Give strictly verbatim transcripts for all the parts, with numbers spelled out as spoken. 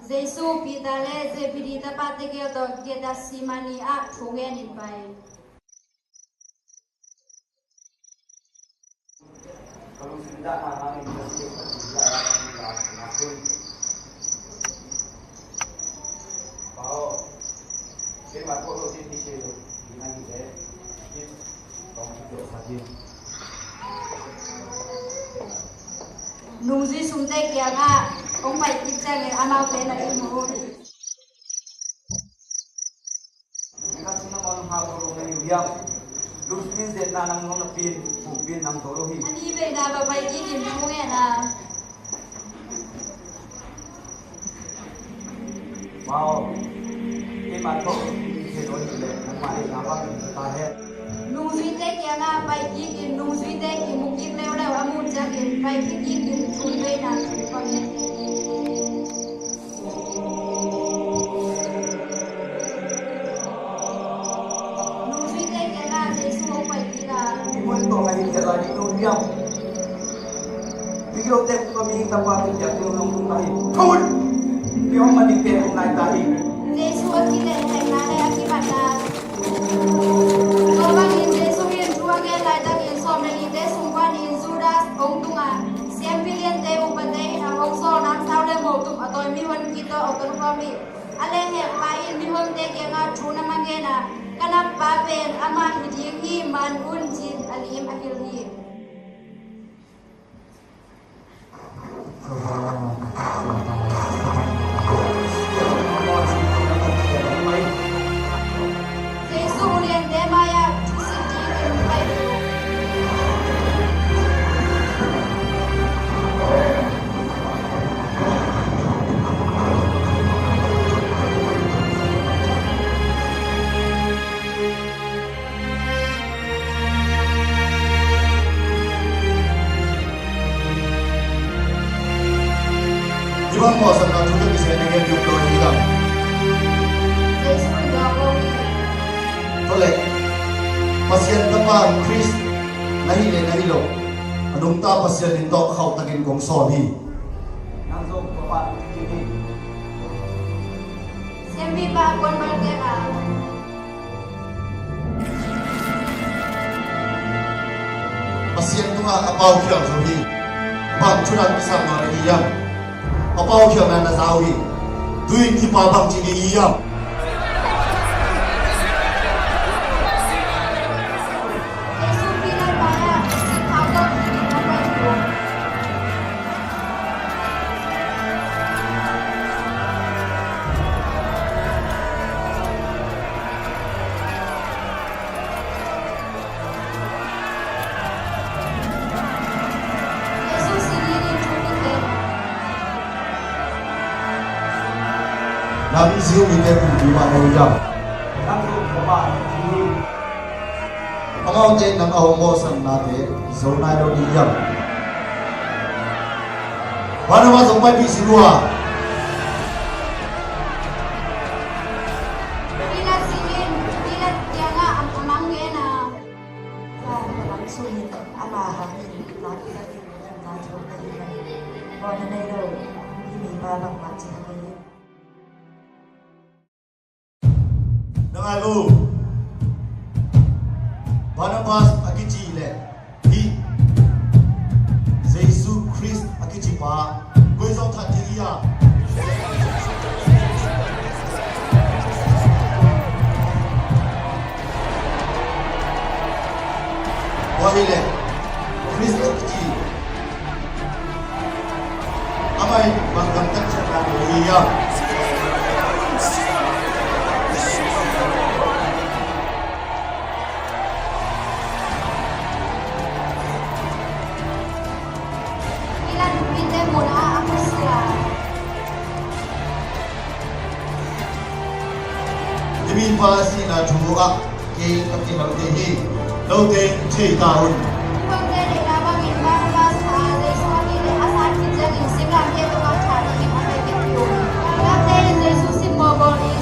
Jesu Peter le Zebedi tapate gel tawh Gethsemane ah thu ngenin pai. Nungzui sungte kiangah hong pai khit ciangin amaute na it mu un. Ni khat sung nang on hau zo lo na hi uh hiam? Lungsim in ze-etna nang nong na pin, pumpi in nang zo lo hi. A ni veina va pai kik in thu ngen a. Wow. Keima tawh i thei lo hi leh nangmah deihna bangin ka ta hen. Nungzuite kiangah pai kik in, nungzuite kimu kik leuleu a muh ciangin pai khit kik in, thu veina thu pang in. Nungzuite kiangah Jesu hong pai kik a. Mihon tawh a hi khiat lai ding no hiam? Migilo te kong a mihing tapa te kiang ding hong tung ta hi. Thun! Kei hong man ding te hong nai ta hi. Jesu a kilehtheihna le a kibatna. Tua bangin Jesu in thu a ngen laitakin sawm le nihte sung panin Judas hong tung a, siampi liante upate in a hong sawl namsau le moltum a tawi mihon khit tawh a hong tonkhawm hi. A lehhekpa in mihonte kiangah thu na ma ngen a, ka nappa pen amah hi ding hi, man un, ci-in a lim a hilh hi. Jesu uliante mai-ah thusit dingin pai uh. Hih bang mawhsakna thu tawh kisai na gen ding uh hi lam. Tua leh Pasian Tapa Khrist na hih leh na hi lo, a nungta Pasian in tawh khauhtakin kong sawl hi. Nang zong tua pa in hi. Siampipa a kuan bal kek a. Pasian tungah a paukhial zo hi. Bang thu dan kisam nawn na hi hiam? A paukhialna na za uh hi. Tu-in hih pa bangci ding hi hiam? Nang Jew mite pumpi mah na hi hiam? Amaute in nang a hong mawhsaknate zo nai lo ding hiam? Barnabas hong paipih si lua. Pilat sinin, Pilat kiangah a mang ngen a. Ka lam sungin ama hangin na Pilat in na thu ka hi. Bawl na nei lo, hih mipa bangmah ci thei hi. Na ngai lo. Barnabas a kici le hih Jesu Khrist a kici pa koi zong that ding hi a. Tua hi le Khrist a kici Amah in bang gamtat ciatna nei hi hiam? Pilat mite munah a khusia. Hih mipa sihna thu ah kei ka kinolh ding hi. Note in thei ta un. Mihonte deihna bangin Barnabas tha a, Jesu a kih leh a sat khit ciangin singlamteh tungah thah dingin a paikhia uh hi. Singlamteh in Jesu simmawh bawl in.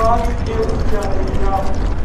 Bangin kei hong piang ahih hiam?